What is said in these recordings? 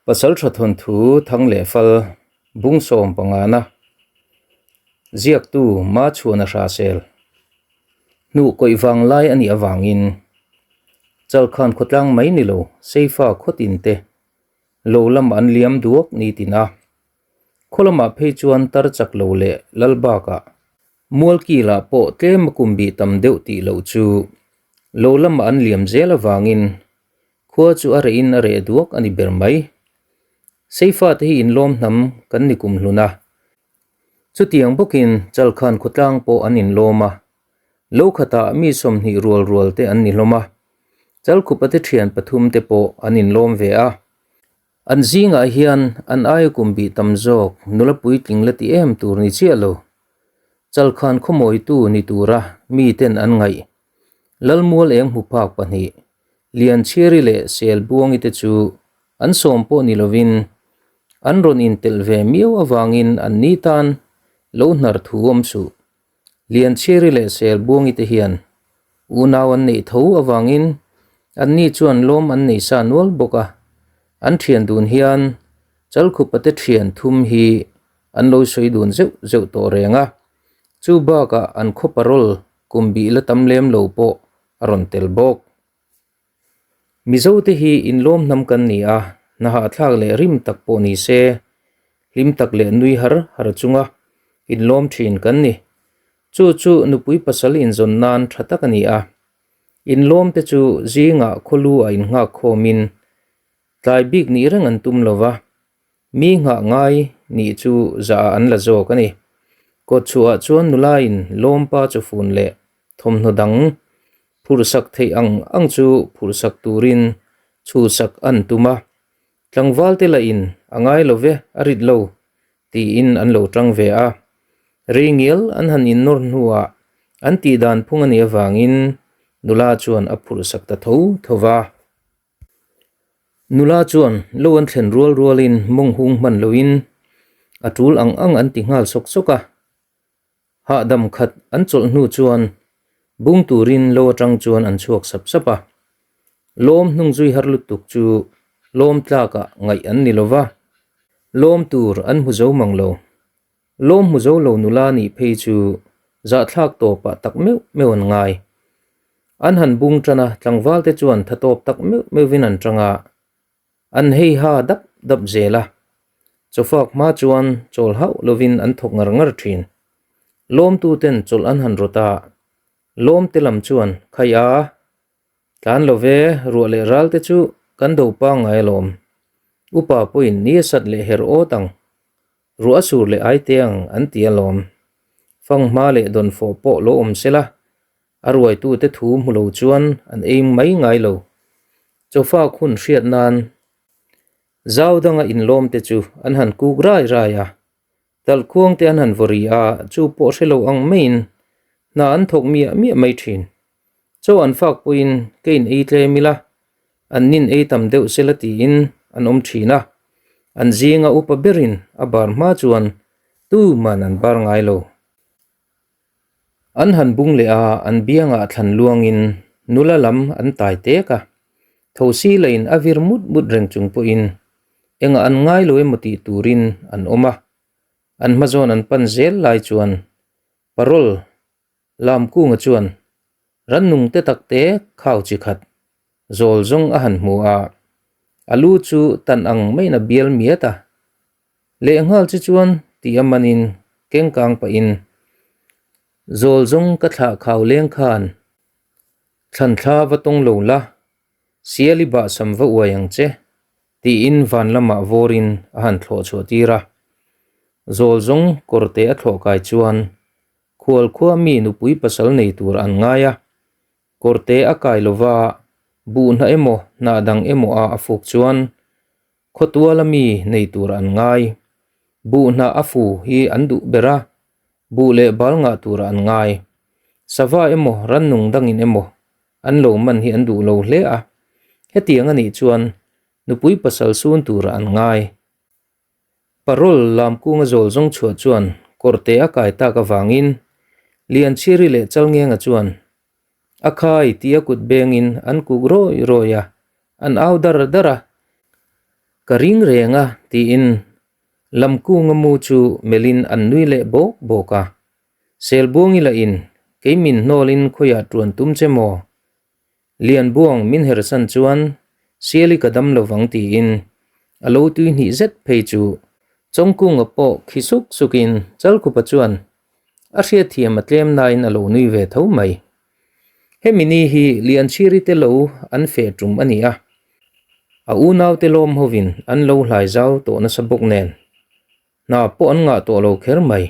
Pasalṭha thawnthu thang leh fal bung sawm pangana ziaktu Machhuana Hrasel hnuh kawih vang lai a nih avangin Chalkhan khawtlang mai ni lo Seifa khawtin te lo lamah an liam duak ni tin a, khaw lamah phei chuan tar chak lo leh lal bakah Mualkilah pawh tlem a kum bih tam deuh tih loh chu lo lamah an liam zel avangin Khua chu a reh in a reh duak a ni ber mai. Seifa te hi inlawm hnam kan ni kum hlun a. Chutiang bawkin Chalkhan khawtlang pawh an inlawm a. Lo khatah mi 20 rual rual te an ni hlawm a. Chalkhupa te thian pathum te pawh an inlawm ve a. An zingah hian an aia kum bih tam zawk nula puitling la ti em tur ni chiah lo. Chalkhan khawmawitu ni tura miten an ngaih Lalmual eng hmu phak pahnih, Lianchhiari leh Selbuangi te chu an sawm pawh ni lovin an rawn intelh ve miau avangin an ni tan lo hnar thu awm suh. Lianchhiari leh Selbuangi te hian unau an neih tho avangin an ni chuan lawm an nei sa nual bawk a, an thian dun hian Chalkhupa te thian thum hi an lo sawi dun zeuh zeuh tawh reng a, chu bakah an khaw parol kum bih la tam lem lo pawh a rawn tel bawk. Mizo te hi inlawm hnam kan ni a, hna hahthlak leh rim tak pawh ni se, hlim tak leh nui har har chunga inlawm thin kan ni. Chu chu nupui pasal inzawn nan tha tak a ni a. Inlawm te chu zingah khawlu a innghak khawmin tlai bik nih reng an tum lo va, Mi nghah ngai nih chu zah ah an la zawk a ni. Kawtchhuah ah chuan nula in lawmpa chu fun leh thawmhnaw dang phurhsak theih ang ang chu phurhsak turin chhuhsak an tum a. Tlangval te lah in a ngai lo ve a rit lo tiin an lo tang ve a. Rei ngial an han innawr hnuah an tih dan phung a nih avangin nula chuan a phurhsak ta tho tho va. Nula chuan lo an thlen rual rualin mawng hung hman loin a tul ang ang an ti nghal sawk sawk a. Hahdam khat an chawlh hnu chuan bung turin lo atang chuan an chhuak sap sap a. Lawm hnung zui har lutuk chu lawm tlakah ngaih an ni lova, lawm tur an hmu zo mang lo. Lawm hmu zo lo nula nih phei chu zahthlak tawpah tak meuh meuh an ngai. An han bung tan a, tlangval te chuan tha tawp tak meuh meuhvin an tang a, an hei ha dap dap zel a. Chawfak hma chuan chawl hauh lovin an thawk ngar ngar thin. Lawmtu ten chawlh an han rawt a, lawm te lam chuan khai a, Tlan lo ve, ruah leh ral te chu kan do pangngai alawm. Upa pawhin ni a sat leh her awt ang. Ruah a sur leh ai te ang an ti alawm. Fanghma leh dawnfawh pawh lo awm se la, a ruaitute thu hmu lo chuan an ei mai ngai lo. Chawfak hun hriat nan zau danga inlawm te chu an han kuk rai rai a, Talhkhuang te an han vaw ri a, chu pawh hre lo ang maiin hna an thawk miah miah mai thin. Chaw an fak pawhin ka in ei tlem ila, an nin ei tam deuh sela tiin an awm thin a, an zinga upa berin a bar hma chuan tuman an bar ngai lo. An han bung leh a, an biangah thlan luangin nula lam an tai tek a, thosi lain a vir mut mut reng chung pawhin engah an ngai lo emaw tih turin an awm a, an hmazawn an pan zel lai chuan parol Lamkunga chuan rannung te tak te khau chi khat zawl zawng a han hmu a, a lu chu tan ang maiin a bial miat a, Lehnghal che chuan tih a manin keng kang pahin zawl zawng ka thlah khau leng khan thlan thla va tawng lo la, siali bah sam va uai ang che tiin van lamah vawrin a han thlawh chhuah tir a. Zawl zawng kawrte a thlawh kai chuan khual khua mi nupui pasal nei tur an ngai a, kawrte a kai lova buhna emaw hnah dang emaw a a fuk chuan Khawtuala mi nei tur an ngai. Buh hnah a fu hi an duh ber a, buh leh bal ngah tur an ngai. Sava emaw rannung dangin emaw an lo man hi an duh lo hle a, hetiang a nih chuan nupui pasal sun tur an ngai. Parol Lamkunga zawl zawng chhuah chuan kawrte a kai tak avangin Lianchhiri leh Chalngenga chuan A khai tih a kut bengin an kuk rawi rawi a, an au dar dar a. Ka ring reng a tiin Lamkunga mu chu melhin an nui leh bawk bawk a. Selbuangi lahin kei min hnawlin khawiah tuan tum che maw? Lianbuang min hersan chuan Siali ka dam lovang tiin a lo tui hnih zet phei chu Chawngkunga pawh khi suk sukin Chalkhupa chuan a hriatthiam a tlem nain a lo nui ve tho mai. Hemi ni hi Lianchhiri te lo an feh tum a ni a, a unaute lawm hovin an lo hlai zau tawh nasa bawk nen hna pawh an ngah tawh lo kher mai.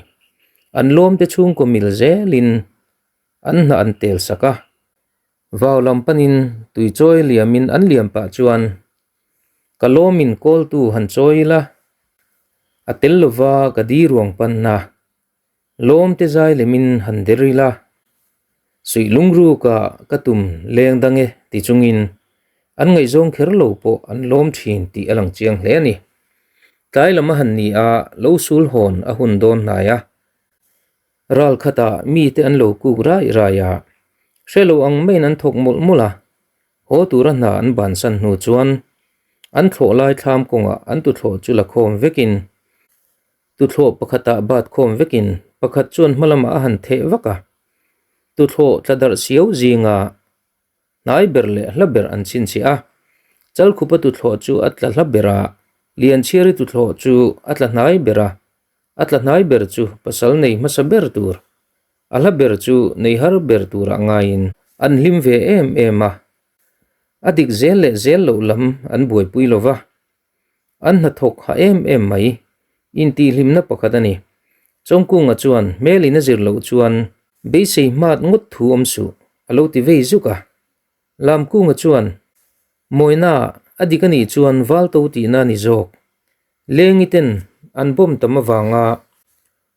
An lawmte chhungkaw mil zelin an hna an tel sak a, vau lam panin tui chawi liamin an liam pah chuan ka lawmin kawltu han chawi ila, a tel lova ka di ruang panna Lawmte zai lemin han der ila, suih lungruk ah ka tum leng dang e ti chungin an ngaihzawng kher lo pawh an lawm thin tih a lang chiang hle a ni. Tlai lam a han ni a, lo sul hawn a hun dawn hnai a. Ral khatah mite an lo kuk rai rai a, hre lo ang maiin an thawk mawlh mawlh a, haw tura hna an bansan hnu chuan an thlawh lai thlam kawngah an tuthlawh chu la khawm vekin Tuthlawh pakhatah bat khawm vekin pakhat chuan hma lamah a han theh vak a. Tuthlawh tla darh siau zinga hnai ber leh hla ber an chhinchhiah a. Chalkhupa tuthlawh chu a tla hla ber a, Lianchhiari tuthlawh chu a tla hnai ber a. A tla hnai ber chu pasal nei hmasa ber tur, a hla ber chu nei har ber turah ngaiin an hlim ve em em a. A dik zel leh zel loh lam an buaipui lo va. An hnathawk ha em em mai. Intihhlimna pakhat a ni. Chawngkunga chuan hmelin a zir loh chuan beisei hmat ngawt thu awm suh a lo ti vei zuk a. Lamkunga chuan Mawina a dik a nih chuan Valto tihna a ni zawk. Lengi ten an bawm tam avanga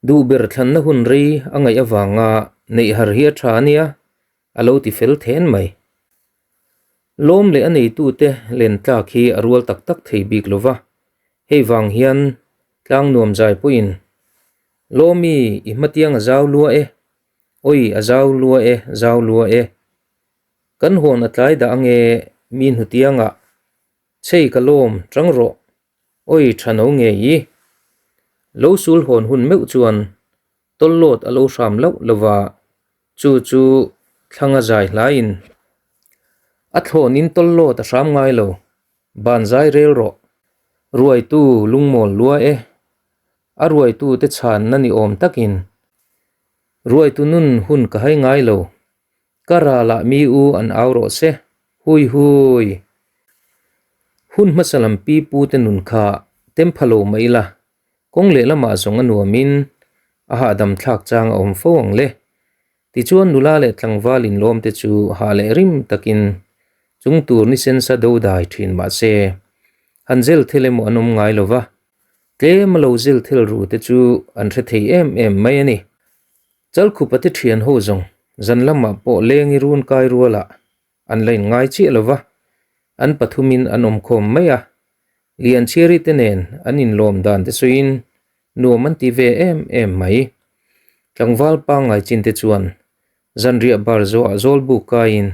duh ber thlanna hun rei a ngaih avanga neih har hi a tha a nia a lo ti fel then mai. Lawm leh a neitute len tlak hi a rual tak tak thei bik lo va, hei vang hian tlang nuam zai pawhin, Lawmi, i hmatiang a zau lua e, awi a zau lua e, zau lua e. Kan hawn a tlai dah ange mi hnutiangah, chei ka lawm, tang rawh, awi tha no ngei i. Lo sul hawn hun meuh chuan tawllawt a lo hram loh lova, Chu chu thlang a zai hlaiin a thlawnin tawllawt a hram ngai lo, ban zai rel rawh. Ruaitu lungmawl lua e, a ruaitu te chhanna ni awm takin ruaitu nun hun ka hai ngai lo, ka ralah mi u an au rawh se, hui hui. Hun hmasa lam pi pu te nun kha tempha lo mai la, Kawng lehlamah zawng a nuamin a hahdam thlak chang a awm fo ang le. Tichuan nula leh tlangval inlawmte chu hah leh rim takin chung tur ni sensa do dai thin mah se han zel thil emaw an awm ngai lo va, tlem a lo zel thil ru te chu an hre thei em em mai a ni. Chalkhupa te thian ho zawng zan lamah pawh leng i run kai rualah An la inngai chiah lo va, an pathumin an awmkhawm mai a, Lianchhiari te nen an inlawm dan te sawiin nuam an ti ve em em mai. Tlangval pangngai chin te chuan zanriah bar zawhah zawlbuk kaiin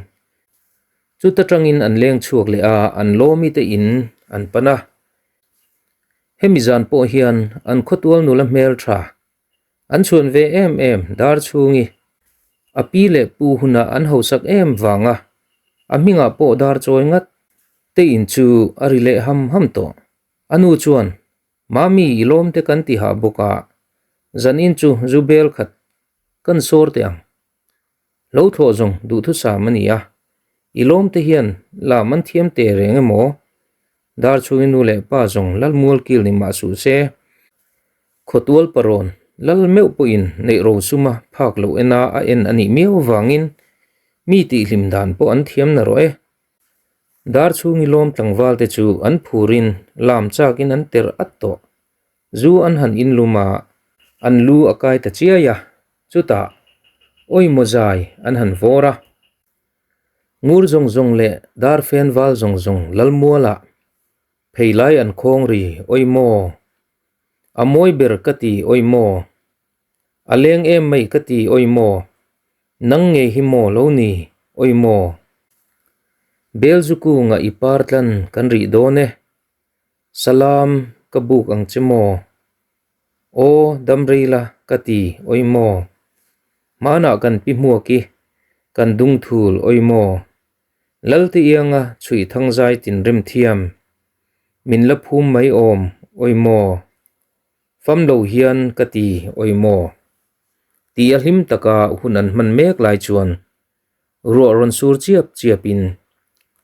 chuta tangin an leng chhuak leh a, an lawmi te in an pan a. Hemi zan pawh hian an khawtual nula hmeltha An chhuan ve em em dar chhungi a pi leh pu hunah an hausak em vanga a hmingah pawh dar chawi ngat te in chu a ri leh ham ham tawh. A nu chuan, Mami i lawm te kan ti hah bawk a, zanin chu zu bel khat kan sawr teh ang. Lo thlawh zawng duhthusam a ni a, i lawm te hian lam an thiam teh reng emaw? Dar chhungin nu leh pa zawng Lalmual kil ni mah suh se, Khawtual parawn lal meuh pawhin neih ro suma phak loh ena a en a nih miau avangin mi tihhlim dan pawh an thiam na rawh e. Dar chhungi lawm tlangval te chu an phurin lam chakin an ter at tawh. Zu an han inlum a, an lu a kai ta chiai a, chutah awi maw zai an han vawr a. Ngur zawng zawng leh dar fen val zawng zawng Lalmualah phei lai an khawng ri awi maw? A mawi ber ka ti awi maw? A leng em mai ka ti awi maw? Nang ngei hi maw lo ni awi maw? Belzu kunga i par tlan kan rih dawn e. Salam ka buk ang che maw? Aw dam rei la ka ti awi maw? Hmanah kan pi hmuak i kan dung thul awi maw? Lalte ianga chhuih thang zai tin rem thiam min la phum mai awm awi maw? Fam lo hian ka ti awi maw? Tih a hlim taka hun an hman mek lai chuan ruah rawn sur chiap chiapin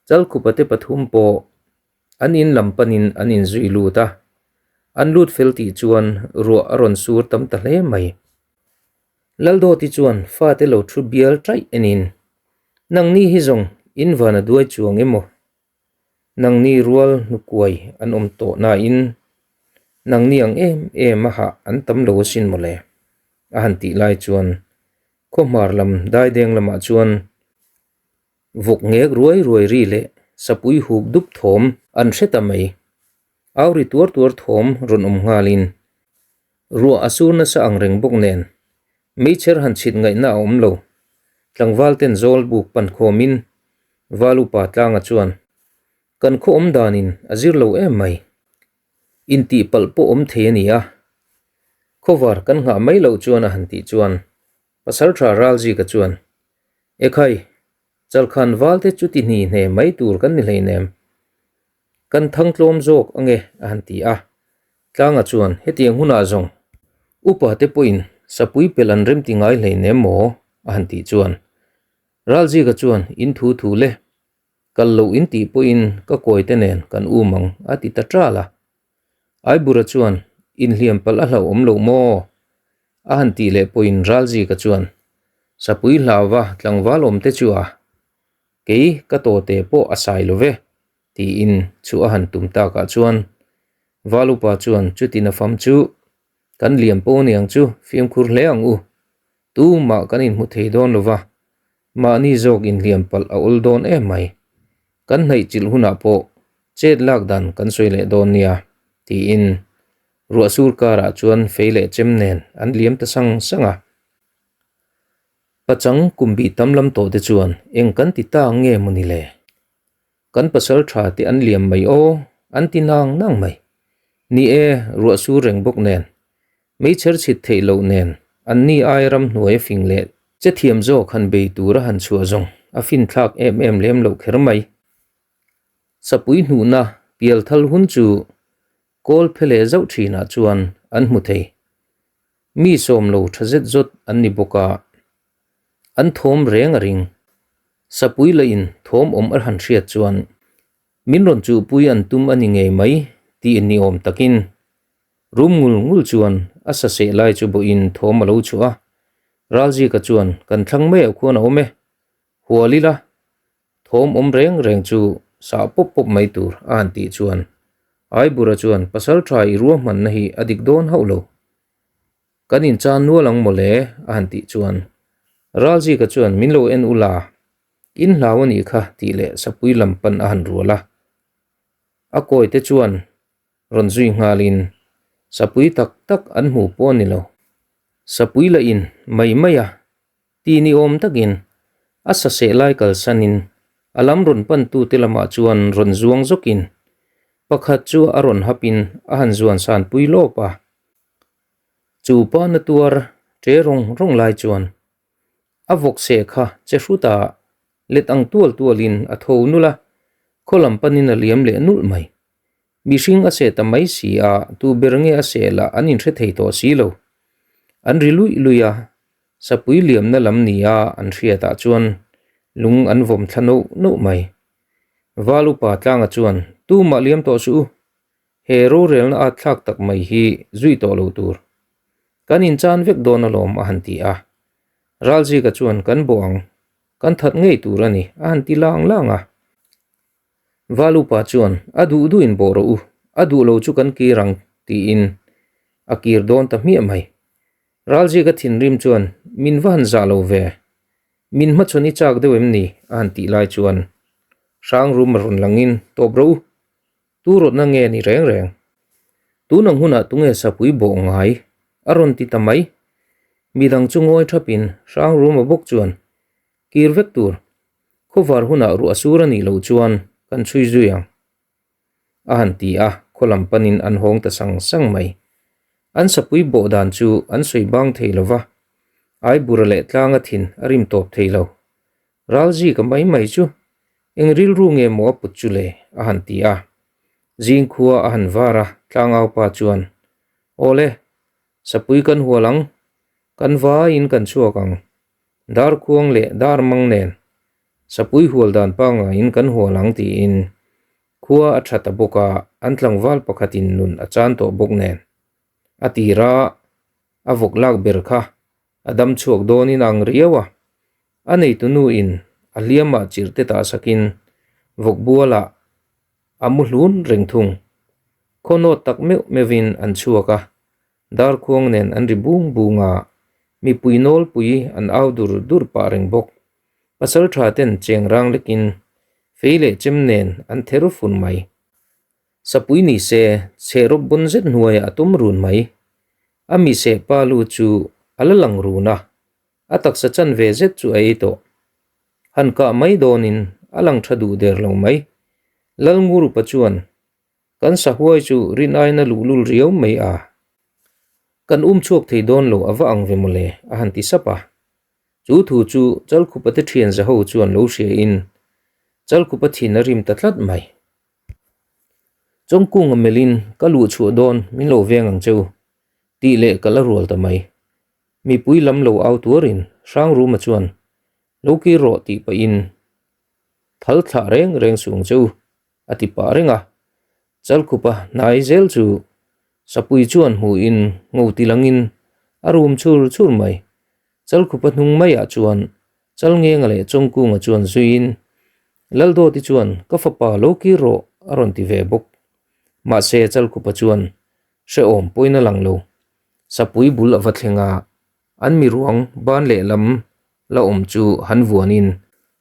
Chalkhupate pathum pawh an in lam panin an inzui lut a, an lut fel tih chuan ruah a rawn sur tam ta hle mai. Laldawti chuan fate lo thu bial taih enin, Nangni hi zawng in van a duai chuang emaw? Nangni rual hnukuai an awm tawh nain nangni ang em em a hah an tam lo asin mawle, a han tih lai chuan khawhmar lam daideng lamah chuan Vawk ngek ruai ruai ri leh sapui hup dup thawm an hre ta mai. Au ri tuar tuar thawm rawn awm nghalin ruah a sur nasa ang reng bawk nen meichher han chhit ngaihna a awm lo. Tlangval ten zawl buk pan khawmin Val upa tlanga chuan kan khaw awm danin a zir lo em mai. Intih palh pawh awm thei a ni a. Khawvar kan nghah mai loh chuan a han tih chuan Pasalṭha Ralzika chuan, Ekhai, Chalkhan valte chu ti hni hne mai tur kan ni hleinem. Kan thang tlawm zawk ange a han ti a. Tlanga chuan, Hetiang hunah zawng upa te pawhin sapui pel an remti ngai hleinem maw? a han tih chuan Ralzika chuan, In thu thu le, kal loh in tih pawhin ka kawi te nen kan um ang a ti ta ṭal a. Aibura chuan, Inhliam palh a hlauhawm loh maw? A han tih leh pawhin Ralzika chuan, Sapui hlauva tlangval awmte chu a, kei ka tawte pawh a sai lo ve, tiin chu a han tum takah chuan Valupa chuan chutin a fam chu, Kan liam pawh aniang chu fimkhur hle ang u, tumah kan inhmu thei dawn lo va, mahni zawk inhliam palh a awl dawn em mai. Kan hnaih chilh hunah pawh chet lak dan kan sawi leh dawn nia, tiin ruah sur karah chuan fei leh chem nen an liam ta sang sang a. Pachang kum bih tam lam tawh te chuan eng kan ti ta nge maw ni le? Kan pasal tha te an liam mai aw, an ti nang nang mai. Ni e, ruah sur reng bawk nen, meichher chhit theih loh nen, an ni ai ramhnuai a fing leh che thiam zawk han bei tura han chhuah zawng a fin thlak em em lem loh kher mai. Sapui hnuhna pialthal hun chu kawl phe leh zauh thinah chuan an hmu thei. Mi sawm lo tha zet zawt an ni bawk a, an thawm reng a ring. Sapui lahin thawm awm a han hriat chuan min rawn chuhpui an tum a ni ngei mai tih ni awm takin rum ngul ngul chuan a sa seh lai chu bawhin thawm a lo chhuah a. Ralzika chuan kan thlang maiah khuan a awm e, hual ila Thawm awm reng reng chu sah pawp pawp mai tur a han tih chuan Aibura chuan pasal tha i ruahmanna hi a dik dawn hauh lo. Kan inchan nual ang mawle a han tih chuan Ralzika chuan min lo en ula, in hlau a nih kha tih leh sapui lam pan a han rual a. A kawi te chuan rawn zui nghalin sapui tak tak an hmuh pawh a ni lo. Sapui la in mai mai a Ti ni awm takin a saseh lai kalsanin a lam rawn pantute lamah chuan rawn zuang zawkin pakhat chu a rawn hapin a han zuan sanpui lawp a. Chu pa na tuar ṭe rawng rawng lai chuan a vawk seh kha che hrut a, let ang tual tualin a tho nulh a, khaw lam panin a liam leh nulh mai. Mihring a seh ta mai si a, tu ber nge a seh lah an inhre thei tawh si lo. An ri luih luih a, Sapui liamna lam nia an hriatah chuan lung an vawm thla noh noh mai. Val upa tlanga chuan, Tumah liam tawh suh u, he rorelna at thlak tak mai hi zui tawh lo tur. Kan inchan vek dawn alawm a han ti a. Ralzika chuan kan bawh ang, kan that ngei tur a ni a han ti lang lang a. Val upa chuan, A duh duhin bawh rawh u, a duh lo chu kan kir ang tiin a kir dawn ta hmiah mai. Ralzika thinrim chuan, Min va han zah lo ve, min hmachhawn i chak deuh em ni? a han tih lai chuan Hrangrum a rawn langin, Tawp rawh u, tu rawtna nge ni reng reng? Tun ang hunah tunge sapui bawh ngai? a rawn ti ta mai. Midang chu ngawi thapin Hrangruma bawk chuan, Kir vek tur, khawvar hunah ruah sur a nih loh chuan kan chhui zui ang, a han ti a. khaw lam panin an hawng ta sang sang mai. An sapui bawh dan chu an sawi bang thei lo va, Aibura leh tlanga thin a rim tawp thei lo. Ralzika mai mai chu eng rilru nge maw a put chu le? a han ti a. Zingkhua a han var a, tlangaupa chuan, Awle, sapui kan hual ang, kan vaiin kan chhuak ang, darkhuang leh darmang nen sapui hual dan pangaiin kan hual ang tiin Khua a tha ta bawk a, an tlangval pakhatin nun a chan tawh bawk nen. A tira a vawk lak ber kha a dam chhuak dawnin a ang riau a, a neitu nuin a hliamah chirh te tah sakin vawk bualah a mu hlun reng thung. Khaw nawt tak meuh meuhin an chhuak a, darkhuang nen an ri bung bung a, mipui nawlpui an au dur dur pah reng bawk. Pasal tha ten cheng rang lekin fei leh chem nen an ther fun mai. Sapui ni se chhe rawp bun zet hnuaiah a tum run mai. A mi seh pa lu chu a la lang run a, a taksa chan ve zet chu a ei tawh. Han kah mai dawnin a lang tha duh der lo mai. Lalngurupa chuan Kan sahuai chu rin aina luhlul riau mai a, kan um chhuak thei dawn lo a va ang ve mawle a han ti sap a. Chu thu chu Chalkhupa te thian zaho chuan lo hria in Chalkhupa thin a rim ta tlat mai. Chawngkunga melhin ka luh chhuah dawn min lo veng ang cheu tih leh ka la rual ta mai. Mipui lam lo au tuarin Hrangruma chuan lo kir rawh tih pahin thal thlah reng reng suh ang cheu a ti pah reng a. Chalkhupa hnai zel chu Sapui chuan hmuhin ngo ti langin a rum chur chur mai. Chalkhupa hnung maiah chuan Chalngenga leh Chawngkunga chuan zuiin Laldawti chuan ka fapa lo kir rawh a rawn ti ve bawk. Mahse Chalkhupa chuan hrehawm pawhin a lang lo. Sapui bul a va thleng a, An mi ruang ban lehlam la awm chu han vuanin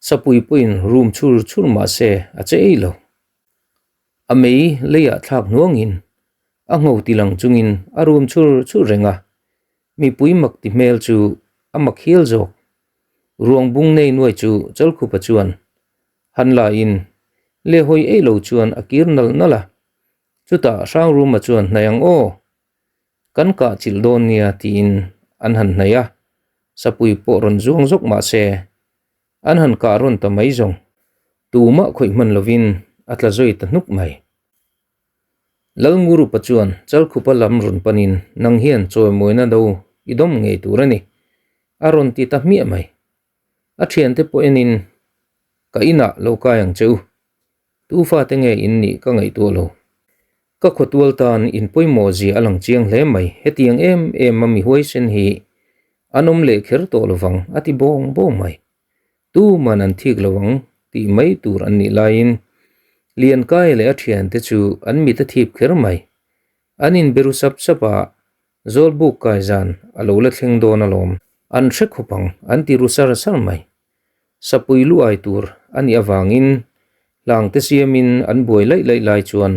sapui pawhin rum chhur chhur mah se a che ei lo. A mei leiah thlak hnuangin a ngho ti lang chungin a rum chhur chhur reng a, mipui mak ti hmel chu a mak hial zawk. Ruang bung nei nuai chu Chalkhupa chuan han lain lehhawi ei lo chuan a kir nalh nalh a, chutah Hrangruma chuan hnaih ang aw Kan kah chilh dawn nia tiin an han hnaih a, sapui pawh rawn zuang zawk mah se an han kah rawn ta mai zawng. Tumah khawih hman lovin a tla zawi ta hnuk mai. Lalngurupa chuan Chalkhupa lam rawn panin nang hian chawimawina do i dawm ngei tur a ni a rawn ti ta hmiah mai. A thiante pawh enin ka inah lo kai ang che u. Tu fate nge in nih ka ngaihtuah lo. Ka khawtual tan in pawimawh zia a lang chiang hle mai. Hetiang em em a mi huaisen hi an awm leh kher tawh lovang a ti bawng bawng mai. Tuman an thik lo ang tih mai tur an nih laiin Liankaia leh a thiante chu an mit a thip kher mai. An inberu sap sap a, Zawlbuk kaizan a lo la thleng dawn alawm. An hre khawp ang an ti ru sar sar mai. Sapui lu ai tur a nih avangin hlangte siamin an buai laih laih lai chuan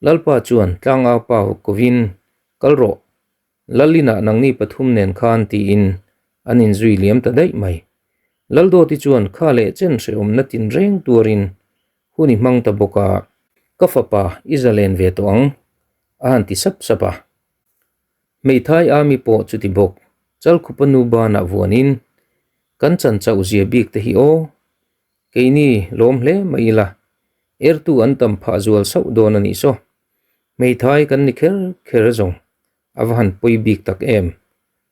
Lalpa chuan tlangau pa kovin kal rawh, Lalinah nangni pathum nen khan tiin an inzui liam ta daih mai. Laldawti chuan kha leh chen hrehawmna tinreng tuarin hun i hmang ta bawk a, ka fapa i zalen ve tawh ang a han ti sap sap a. Hmeithai Army pawh chuti bawk, Chalkhupa nu banah vuanin kan chan chauh zia bik te hi aw, keini lawm hle mai ila, ertu an tam phah zual sauh dawn a nih saw. Hmeithai kan ni kher kher zawng, a va han pawi bik tak em,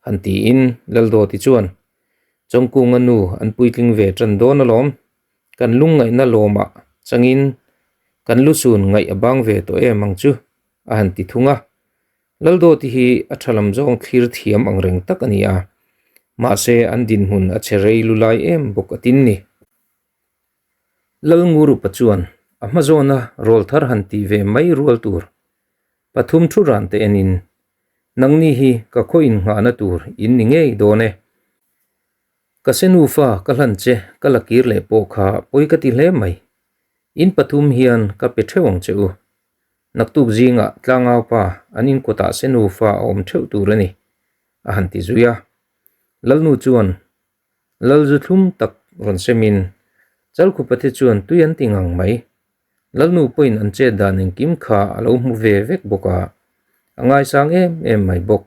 han tiin Laldawti chuan Chawngkunga nu an puitling ve tan dawn alawm, kan lungngaihna lawmah changin kan lusun ngaih a bang ve tawh em ang chu, a han ti thung a. Laldawti hi a tha lam zawng thlir thiam ang reng tak a ni a, mahse an dinhmun a che rei lu lai em bawk a tin ni. Lalngurupa chuan a hma zawna rawl thar han tih ve mai rual tur pathum thu ran te enin, Nangni hi ka khaw innghahna tur in ni ngei dawn e. Ka se nufa ka hlan che ka la kir leh pawh kha pawi ka ti hle mai. In pathum hian ka pe theuh ang che u. Naktuk zingah tlangau pa an inkawtah se nufa a awm theuh tur a ni, a han ti zui a. Lalnu chuan Lalzu thlum tak rawn semin Chalkhupate chuan tui an ti ngang mai. Lalnu pawhin an chet dan engkim kha a lo hmu ve vek bawk a, a ngaisang em em mai bawk.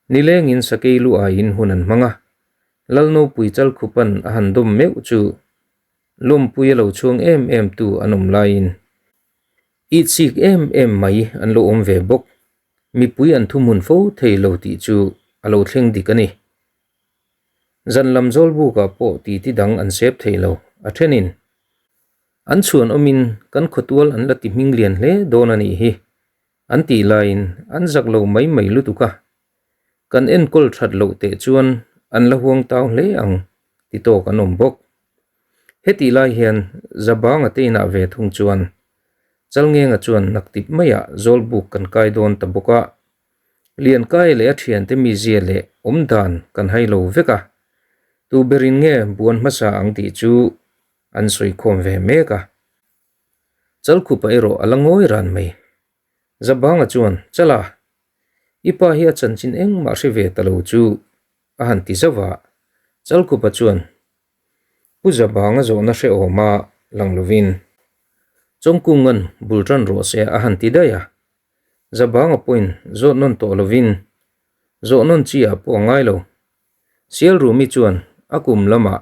Nilengin sakei lu aiin hun an hmang a, Lalnopui Chalkhupan a han dawm meuh chu lawmpui a lo chhuang em em tu an awm laiin itsik em em mai an lo awm ve bawk. Mipui an thuhmun fo thei lo tih chu a lo thleng dik a ni. Zan lam zawlbukah pawh titi dang an sep thei lo, a thenin. An chhuan awmin kan khawtual an la ti hming lian hle dawn a nih hi, an tih laiin an zak lo mai mai lutuk a. Kan enkawl that loh teh chuan an la huang tau hle ang ti tawk an awm bawk. Hetih lai hian Zabanga te inah ve thung chuan Chalngenga chuan naktip maiah zawlbuk kan kai dawn ta bawk a, Liankai leh a thiante mizia leh awmdan kan hai lo vek a, tu berin nge buan hmasa ang tih chu an sawi khawm ve mek a. Chalkhupa erawh a la ngawi ran mai. Zabanga chuan, Chala, i pa hi a chanchin engmah hre ve ta lo chu a han ti zauh a. Chalkhupa chuan, Pu Zabanga zawhna hrehawm a lang lovin Chawngkunga'n bul tan rawh se a han ti daih a. Zabanga pawhin zawt nawn tawh lovin zawh nawn chi ah pawh a ngai lo. Sialrumi chuan a kum lamah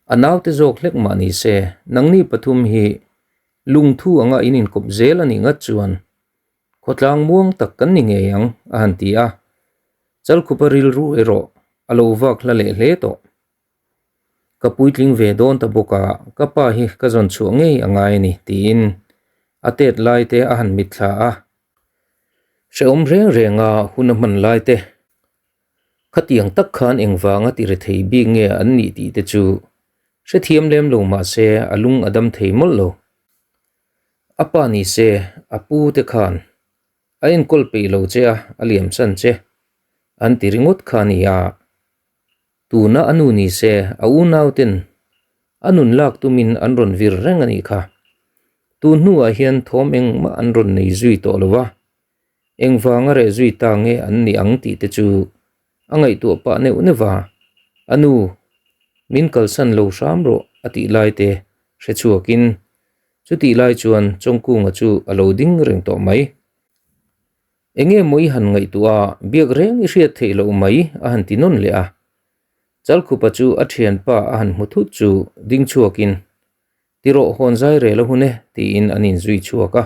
a naute zawk hlek mah ni se, nangni pathum hi lungthu anga in inkawp zel a nih ngat chuan khawtlang muang tak kan ni ngei ang a han ti a. Chalkhupa rilru erawh a lo vak hla leh hle tawh. Ka puitling ve dawn ta bawk a, ka pa hi ka zawn chhuah ngei a ngai a ni, tiin a tet lai te a han mitthla a. Hrehawm reng reng a hun a hman lai te, khatiang tak khan engvanga ti rethei bik nge an nih tih te chu hrethiam lem lo mah se a lung a dam thei mawlh lo. A pa ni se a pu te khan a enkawl peih lo che a, a liam chan che an ti ringawt kha a ni a. Tuna a nu ni se a unauten a nun lak tumin an rawn vir reng a nih kha. Tun hnuah hian thawm engmah an rawn nei zui tawh lo va, engvanga reh zui ta nge an nih ang tih te chu a ngaihtuah pah neuh neuh va, A nu, min kalsan lo hram rawh a tih lai te hre chhuakin chutih lai chuan Chawngkunga chu a lo ding reng tawh mai. Enge maw i han ngaihtuah a, biak reng i hriat theih loh mai a han ti nawn leh a. Chalkhupa chu a thianpa a han hmu thut chu ding chhuakin, Ti rawh hawn zai rel a hun e tiin an inzui chhuak a.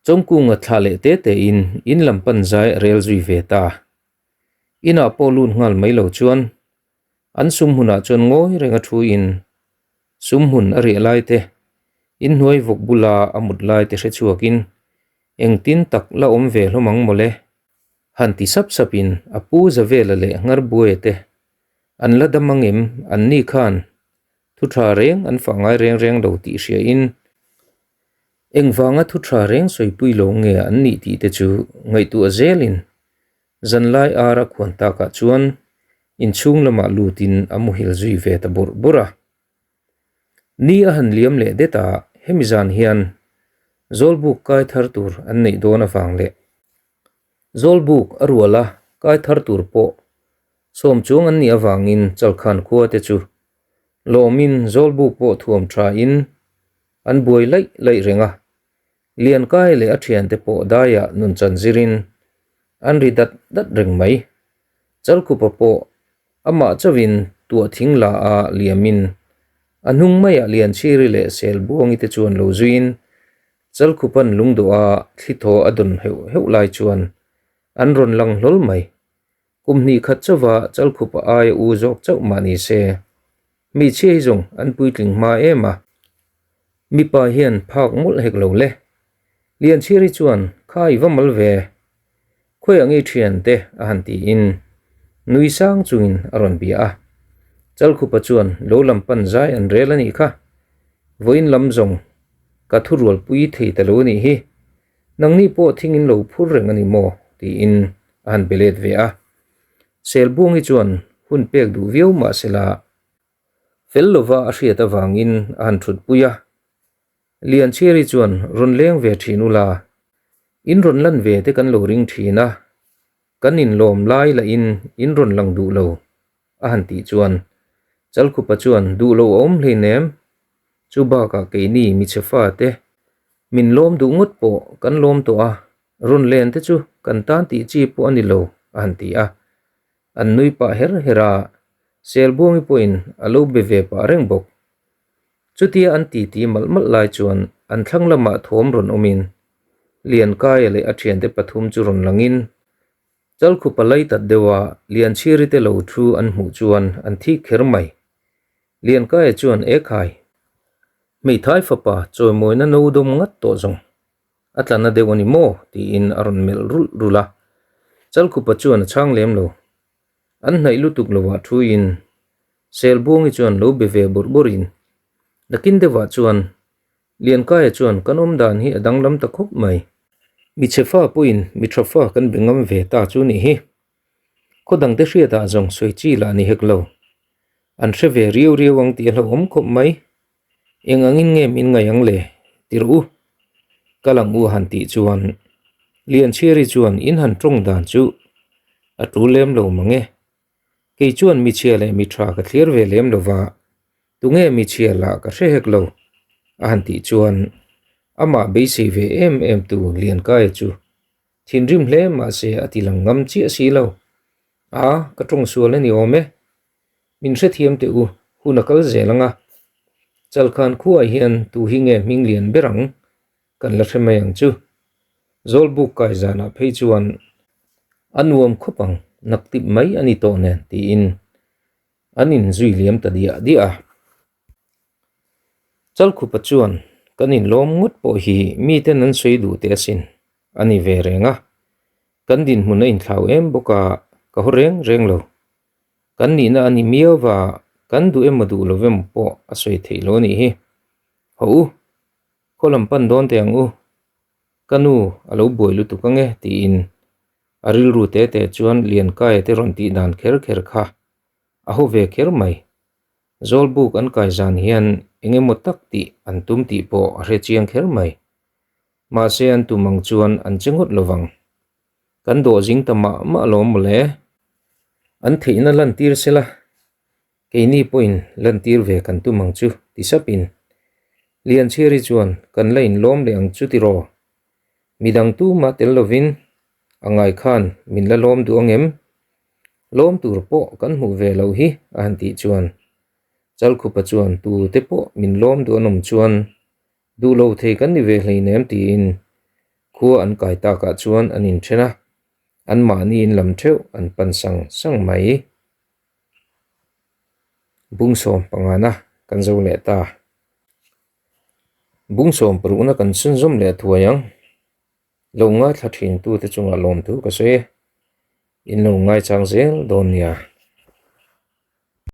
Chawngkunga thla leh te tein in lam pan zai a rel zui ve ta. Inah pawh lut nghal mai lo chuan an sum hunah chuan ngawi reng a thu in sum hun a riah lai te, inhnuai vawk bula a mut lai te hre chhuak in engtin tak la awm ve hlawm ang mawle. Han ti sap sap in a pu Zavela leh Ngarbuaia te an la dam ang em an ni khan thu tha reng an fah ngai reng reng lo tih hria in engvanga thu tha reng sawipui lo nge an nih tih te chu ngaihtuah zel in Zanlai ar a khuan takah chuan inchhung lamah lutin a muhil zui ve ta burh burh a. Ni a han liam leh det a, hemi zan hian Zawlbuk kai thar tur an neih dawn avang leh Zawlbuk a rual a kai thar tur pawh sawm chuang an nih avangin Chalkhan khua te chu lawmin Zawlbuk pawh thuam thain an buai laih laih reng a. Liankai leh a thiante pawh daiah nunchan zirin an ri dat dat reng mai. Chalkhupa pawh amah chauhin tuah thing la a liamin a hnung maiah Lianchhiri leh Selbuangi te chuan lo zuiin Chalkhupa'n lungdawh a thli thaw a dawn heuh heuh lai chuan an rawn lang hlawl mai. Kum hnih khat chauva Chalkhupa aia u zawk chauh mah ni se, hmeichhia hi zawng an puitling hma em a, mipa hian phak mawlh hek lo le. Lianchhiri chuan, Kha i va mal ve, khawiah ngei thiante a han tiin nui sang chungin a rawn bia a. Chalkhupa chuan lo lam pan zai an rel a nih kha, vawiin lam zawng ka thurualpui thei ta lo a nih hi, Nangni pawh thing in lo phur reng a ni maw? tiin a han be let ve a. Selbuangi chuan hun pek duh viau mah se la, fel lova a hriat avangin a han thutpui a. Lianchhiari chuan rawn leng ve thin ula, in rawn lan ve te kan lo ring thin a, kan inlawm lai lahin in rawn lang duh lo, a han tih chuan Chalkhupa chuan duh lo a awm hleinem. Chu bakah keini michhe fate min lawm duh ngawt pawh kan lawm tawh a, rawn len te chu kan tan tih chi pawh a ni lo, a han ti a. An nui pah her her a, Selbuangi pawhin a lo be ve pah reng bawk. Chutia an titi malh malh lai chuan an thlang lamah thawm rawn awmin Liankaia leh a thiante pathum chu rawn langin Chalkhupa lai tat deuha Lianchhiri te lo thu an hmuh chuan an thik kher mai. Liankaia chuan Ekhai, hmeithai fapa chawimawina no dawm ngat tawh zawng a tla na deuh a ni maw? tiin a rawn melh rulh rulh a. Chalkhupa chuan a chhang lem lo. An hnaih lutuk lovah thuin Selbuangi chuan lo be ve bawrh bawrhin nakin deuhah chuan Liankaia chuan kan awm dan hi a danglam ta khawp mai. Mi chhe fa pawhin mi tha fa kan be ngam ve ta chu nih hi. Khaw dangte hriatah zawng sawi chi lah ni hek lo. An hre ve riau riau ang tih a hlauhawm khawp mai. Eng angin nge min ngaih ang le? Ti rawh u. Kal ang u a han tih chuan Lianchhiari chuan in han tawng dan chu a tul lem lo mang e. Kei chuan mi chhia leh mi tha ka thlir ve lem lo va, tunge mi chhia lah ka hre hek lo, a han tih chuan amah beisei ve em em tu Liankaia chu thinrim hle mahse a ti lang ngam chiah si lo. A, ka tawng sual a ni awm e. Min hrethiam teh u, hun a kal zel ang a. Chalkhan khuaah hian tu hi nge hming lian ber ang? Kan la hre mai ang chu. Zawlbuk kai zanah phei chuan a nuam khawp ang, naktip mai a ni tawh nen tiin an inzui liam ta diah diah a. Chalkhupa chuan kan inlawm ngawt pawh hi miten an sawi duh teh asin a ni ve reng a, kan dinhmun a inthlau em bawk a, ka haw reng reng lo. Kan nihna a ni miau va, kan duh emaw duh lo emaw pawh a sawi theih lo a nih hi. Haw u, Khaw lam pan dawn teh ang u, ka nu a lo buai lutuk ang e tiin a rilru te te chuan Liankaia te rawn tih dan kher kher kha a haw ve kher mai. Zawlbuk an kai zan hian eng emaw tak tih an tum tih pawh a hre chiang kher mai. Mahse an tum ang chuan an che ngawt lovang. Kan dawh zing ta mah mah alawm mawle. An theihna lantir sela Keini pawhin lantir ve kan tum ang chu, ti sapin. Lianchhiari chuan, Kan la inlawm leh ang chu tiraw? Midang tumah tel lovin a ngai khan min la lawm duh ang em? Lawm tur pawh kan hmuh ve loh hi, a han tih chuan. Chalkhupa chuan, Tute pawh min lawm duh an awm chuan duh lo thei kan ni ve hleinem tiin khua an kai takah chuan an inthen a, anmahni in lam theuh an pan sang sang mai. Bungsawm pangana kan zo leh ta. Bungsawm parukna kan chhunzawm leh thuai ang. Lo ngaithla thin tute chungah lawmthu ka sawi e. In lo ngaichang zel dawn nia.